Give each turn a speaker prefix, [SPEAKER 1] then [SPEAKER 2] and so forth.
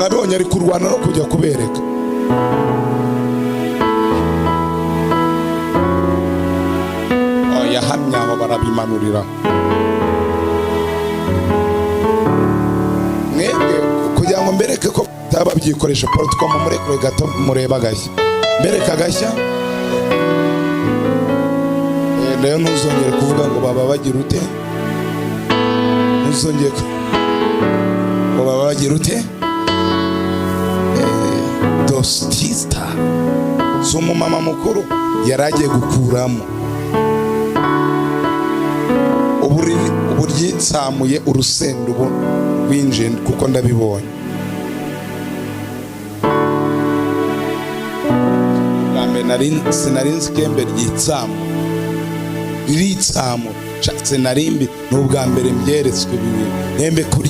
[SPEAKER 1] Mwabibonye, ari kurwana no kujya kubereka. Oh, yahamye aho barabimanurira. Mwebwe kugira ngo mbereke ko bataba babyikoresha, protocol, mumurekure gato murebe agashya, mbereke agashya. Rero ntuzongere kuvuga ngo baba bagira ute, ntuzongere ngo baba bagira ute. Dostista si umumama mukuru yari agiye gukuramo ubu ryitsamuye urusenda, ubu rwinjiye kuko ndabibonye. Bwa mbere sinari nzi ikembe ryitsamura, riritsamura. Sinari mbi, ni ubwa mbere mbyeretswe ibi bintu nembe kurya.